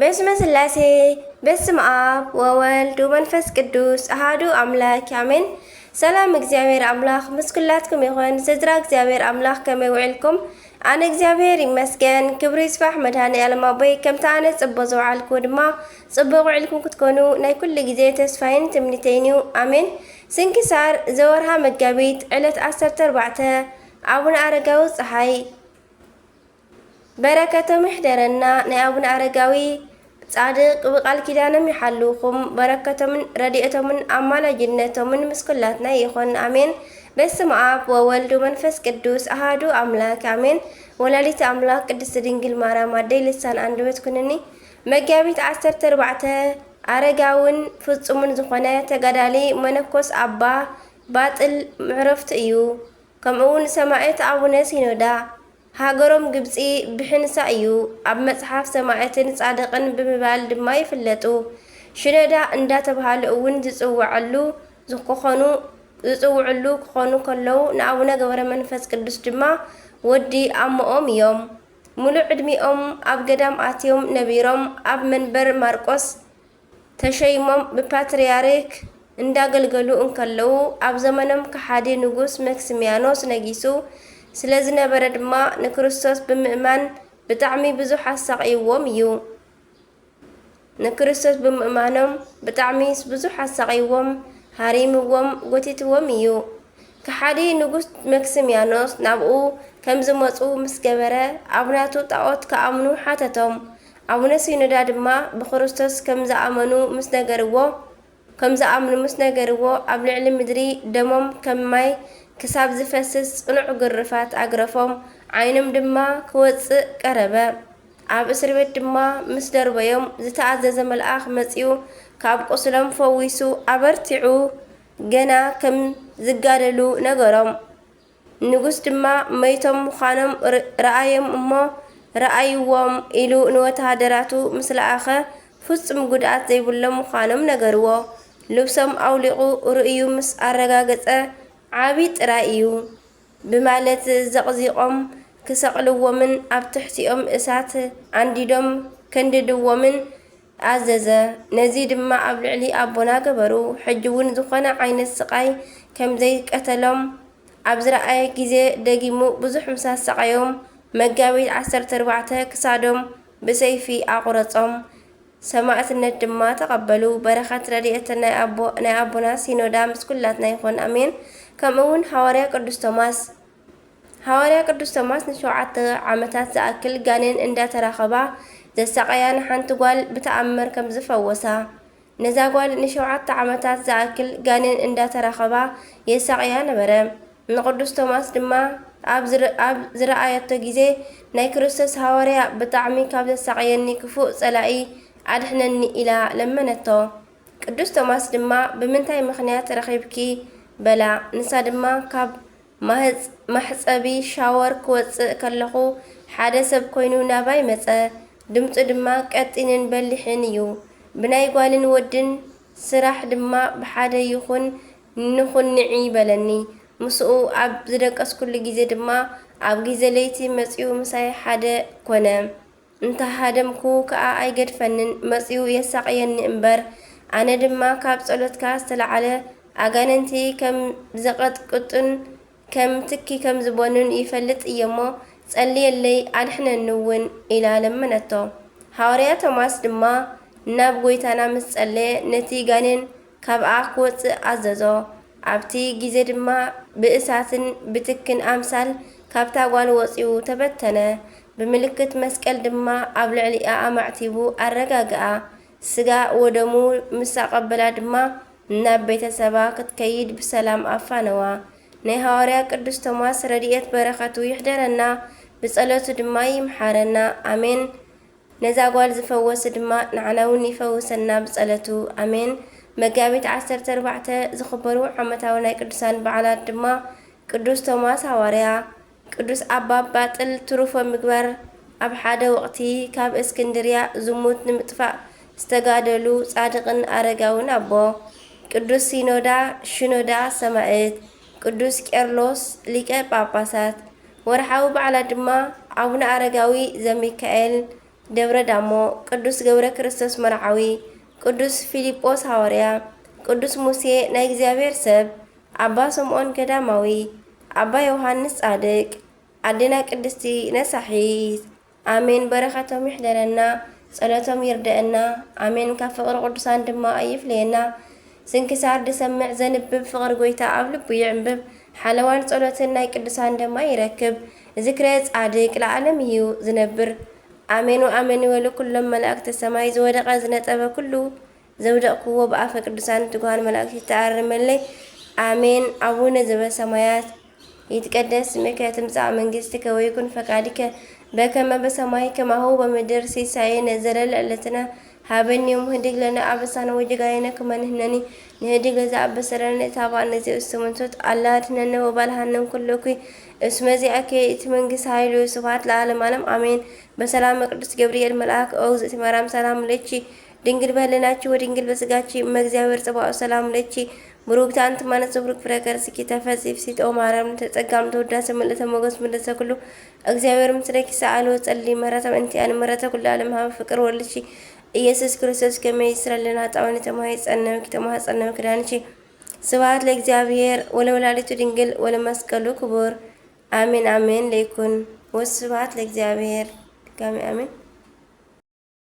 በስመ ስላሴ፣ በስመ ኣብ ወወልድ ወመንፈስ ቅዱስ ኣሃዱ ኣምላክ ኣሜን። ሰላም እግዚኣብሔር ኣምላክ ምስ ኩላትኩም ይኹን። ስድራ እግዚኣብሔር ኣምላክ ከመይ ውዕልኩም? ኣነ እግዚኣብሔር ይመስገን፣ ክብሪ ይስፋሕ መድኃኔ ዓለም ኣቦይ። ከምቲ ኣነ ጽቡቕ ዝውዓልኩ ድማ ጽቡቕ ውዕልኩም ክትኮኑ ናይ ኩሉ ግዜ ተስፋይን ትምኒተይን እዩ። ኣሜን። ስንክሳር ዘወርሃ መጋቢት ዕለት ዓሰርተ ኣርባዕተ፣ ኣቡነ ኣረጋዊ ፀሓይ። በረከቶም ይሕደረና። ናይ ኣቡነ ኣረጋዊ ጻድቅ ብቃል ኪዳኖም ይሓልውኹም። በረከቶምን ረድኤቶምን ኣማላጅነቶምን ምስ ኩላትና ይኹን። ኣሜን። በስመ ኣብ ወወልድ ወመንፈስ ቅዱስ ኣሃዱ ኣምላክ ኣሜን። ወላዲት ኣምላክ ቅድስት ድንግል ማርያም ኣደይ ልሳን ኣንደበት ኩንኒ። መጋቢት ዓሰርተ ኣርባዕተ፣ ኣረጋውን ፍጹምን ዝኾነ ተጋዳሊ መነኮስ ኣባ ባጥል ዕረፍቱ እዩ። ከምኡ እውን ሰማዕት ኣቡነ ሲኖዳ ሃገሮም ግብጺ ብሕንሳ እዩ። ኣብ መጽሓፍ ሰማዕትን ጻድቕን ብምባል ድማ ይፍለጡ። ሽኖዳ እንዳተባሃሉ እውን ዝጽውዐሉ ክኾኑ፣ ዝጽውዕሉ ክኾኑ ከለዉ፣ ንኣቡነ ገብረ መንፈስ ቅዱስ ድማ ወዲ ኣሞኦም እዮም። ሙሉእ ዕድሚኦም ኣብ ገዳም ኣትዮም ነቢሮም፣ ኣብ መንበር ማርቆስ ተሸይሞም ብፓትርያርክ እንዳገልገሉ እንከለዉ፣ ኣብ ዘመኖም ከሓዲ ንጉስ መክስሚያኖስ ነጊሱ ስለ ዝነበረ ድማ፣ ንክርስቶስ ብምእማን ብጣዕሚ ብዙሕ ኣሳቕይዎም እዩ። ንክርስቶስ ብምእማኖም ብጣዕሚ ብዙሕ ኣሳቕይዎም፣ ሃሪምዎም፣ ጎቲትዎም እዩ። ከሓዲ ንጉስ መክስሚያኖስ ናብኡ ከም ዝመጹ ምስ ገበረ፣ ኣብ ናቱ ጣዖት ክኣምኑ ሓተቶም። ኣቡነ ሲኖዳ ድማ ብክርስቶስ ከም ዝኣመኑ ምስ ነገርዎ፣ ከም ዝኣምኑ ምስ ነገርዎ፣ ኣብ ልዕሊ ምድሪ ደሞም ከም ማይ ክሳብ ዝፈስስ ጽኑዕ ግርፋት ኣግረፎም፣ ዓይኖም ድማ ክወጽእ ቀረበ። ኣብ እስር ቤት ድማ ምስ ደርበዮም፣ ዝተኣዘዘ መልኣኽ መጺኡ ካብ ቁስሎም ፈዊሱ ኣበርቲዑ ገና ከም ዝጋደሉ ነገሮም። ንጉስ ድማ መይቶም ምዃኖም ር-፣ ረኣዮም እሞ፣ ረኣይዎም ኢሉ ንወተሃደራቱ ምስ ለኣኸ፣ ፍጹም ጉድኣት ዘይብሎም ምዃኖም ነገርዎ። ልብሶም ኣውሊቑ ርእዩ ምስ ኣረጋገጸ፣ ዓቢ ጥራይ እዩ ብማለት ዘቕዚቖም ክሰቕልዎምን ኣብ ትሕቲኦም እሳት ኣንዲዶም ከንድድዎምን ኣዘዘ። ነዚ ድማ ኣብ ልዕሊ ኣቦና ገበሩ። ሕጂ እውን ዝኾነ ዓይነት ስቓይ ከም ዘይቀተሎም ኣብ ዝረኣየ ግዜ፣ ደጊሙ ብዙሕ ምስ ኣሳቐዮም፣ መጋቢት ዓሰርተ ኣርባዕተ ክሳዶም ብሰይፊ ኣቑረጾም። ሰማዕትነት ድማ ተቐበሉ። በረኸት ረድኤት ናይ ኣቦ-፣ ናይ ኣቦና ሲኖዳ ምስ ኩላትና ይኹን። ኣሜን። ከምኡ እውን ሃዋርያ ቅዱስ ቶማስ። ሃዋርያ ቅዱስ ቶማስ ንሸውዓተ ዓመታት ዝኣክል ጋኔን እንዳተራኸባ ዘሳቐያ ንሓንቲ ጓል ብተኣምር ከም ዝፈወሳ። ነዛ ጓል ንሸውዓተ ዓመታት ዝኣክል ጋኔን እንዳተራኸባ የሳቕያ ነበረ። ንቅዱስ ቶማስ ድማ ኣብ ዝር-፣ ኣብ ዝረኣየቶ ግዜ፣ ናይ ክርስቶስ ሃዋርያ፣ ብጣዕሚ ካብ ዘሳቕየኒ ክፉእ ጸላኢ ኣድሕነኒ ኢላ ለመነቶ። ቅዱስ ቶማስ ድማ፣ ብምንታይ ምኽንያት ረኺብኪ? በላ። ንሳ ድማ፣ ካብ ማህጽ-፣ ማሕጸቢ ሻወር ክወጽእ ከለኹ፣ ሓደ ሰብ ኮይኑ ናባይ መጸ። ድምጹ ድማ ቀጢንን በሊሕን እዩ። ብናይ ጓልን ወድን ስራሕ ድማ ብሓደ ይኹን ንኹን ንዒ በለኒ። ምስኡ ኣብ ዝደቀስኩሉ ግዜ ድማ፣ ኣብ ግዜ ለይቲ መጺኡ ምሳይ ሓደ ኮነ። እንተሃደምኩ ከኣ ኣይገድፈንን፣ መጺኡ የሳቕየኒ እምበር። ኣነ ድማ፣ ካብ ጸሎትካ ዝተላዕለ ኣጋንንቲ ከም ዘቐጥቅጡን ከም ትኪ ከም ዝበኑን ይፈልጥ እየ እሞ፣ ጸልየለይ፣ ኣድሕነኒ እውን፣ ኢላ ለመነቶ። ሃዋርያ ቶማስ ድማ ናብ ጐይታና ምስ ጸለየ፣ ነቲ ጋኔን ካብኣ ክወጽእ ኣዘዞ። ኣብቲ ግዜ ድማ ብእሳትን ብትክን ኣምሳል ካብታ ጓል ወጺኡ ተበተነ። ብምልክት መስቀል ድማ ኣብ ልዕሊኣ ኣማዕቲቡ ኣረጋግኣ። ስጋ ወደሙ ምስ ኣቐበላ ድማ፣ ናብ ቤተሰባ ክትከይድ ብሰላም ኣፋነዋ። ናይ ሃዋርያ ቅዱስ ቶማስ ረድኤት በረኸቱ ይሕደረና፣ ብጸሎቱ ድማ ይምሓረና። ኣሜን። ነዛ ጓል ዝፈወሰ ድማ ንዓና እውን ይፈውሰና ብጸሎቱ። ኣሜን። መጋቢት ዓሰርተ ኣርባዕተ ዝኽበሩ ዓመታዊ ናይ ቅዱሳን በዓላት ድማ ቅዱስ ቶማስ ሃዋርያ፣ ቅዱስ ኣባ ባጥል ትሩፎ ምግባር፣ ኣብ ሓደ ወቕቲ ካብ እስክንድርያ ዝሙት ንምጥፋእ ዝተጋደሉ ጻድቕን ኣረጋውን ኣቦ፣ ቅዱስ ሲኖዳ፣ ሽኖዳ ሰማዕት፣ ቅዱስ ቄርሎስ ሊቀ ጳጳሳት። ወርሓዊ በዓላት ድማ ኣቡነ ኣረጋዊ ዘሚካኤል፣ ደብረ ዳሞ፣ ቅዱስ ገብረ ክርስቶስ መርዓዊ፣ ቅዱስ ፊልጶስ ሃዋርያ፣ ቅዱስ ሙሴ ናይ እግዚኣብሔር ሰብ፣ ኣባ ስምዖን ገዳማዊ፣ ኣባ ዮሃንስ ጻድቅ፣ ኣዴና ቅድስቲ ነሳሒት። ኣሜን። በረኸቶም ይሕደረና፣ ጸሎቶም ይርደአና። ኣሜን። ካብ ፍቕሪ ቅዱሳን ድማ ኣይፍለየና። ስንክሳር ዝሰምዕ ዘንብብ ፍቕሪ ጎይታ ኣብ ልቡ ይዕንብብ። ሓለዋን ጸሎትን ናይ ቅዱሳን ድማ ይረክብ። ዝክረ ጻድቅ ለዓለም እዩ ዝነብር። ኣሜን ወኣሜን ይበሉ ኩሎም መላእክተ ሰማይ። ዝወደቐ ዝነጠበ ኩሉ ዘውደቕክዎ ብኣፈ ቅዱሳን ትጉሃን መላእክት ይተኣረመለይ። ኣሜን። ኣቡነ ዘበሰማያት ይትቀደስ ስምከ ትምጻእ መንግስትከ ወይኩን ፈቃድከ በከመ በሰማይ ከማሁ በምድር። ሲሳየነ ዘለለ ዕለትነ ሃበኒ ዮም ህድግ ለነ አበሳነ ወጌጋየነ ከመ ንሕነኒ ንህድግ ለዘአበሰ ለነ ኢታብአነ እግዚኦ ውስተ መንሱት አላ አድህነነ ወባልሃነ እምኩሉ እኩይ እስመ ዚአከ ይእቲ መንግስት ኃይል ወስብሐት ለዓለመ ዓለም አሜን። በሰላመ ቅዱስ ገብርኤል መልአክ ኦ እግዝእቲ ማርያም ሰላም ለኪ ድንግል በህልናኪ ወድንግል በስጋኪ እመ እግዚአብሔር ጸባኦት ሰላም ለኪ ብሩክቲ አንቲ እም አነ ዘቡሩክ ፍሬ ከርስኪ ተፈሲ ፍሲት ኦ ማርያም ተጸጋም ተወዳሰ ምልእተ ሞገስ ምልእተ ኩሉ እግዚአብሔር ምስለኪ ሰአሉ ጸሊ ምህረተ ምእንቲ አን ምህረተ ኩሉ ዓለም ሀበ ፍቅር ወልድኪ ኢየሱስ ክርስቶስ ከመ ይስረልና ጣውኒ ተማሂጸነምኪ ተማህጸነም ክዳንኪ ስብሐት ለእግዚአብሔር ወለወላዲቱ ድንግል ወለመስቀሉ ክቡር አሜን አሜን ለይኩን ወስብሐት ለእግዚአብሔር ድጋሚ አሜን።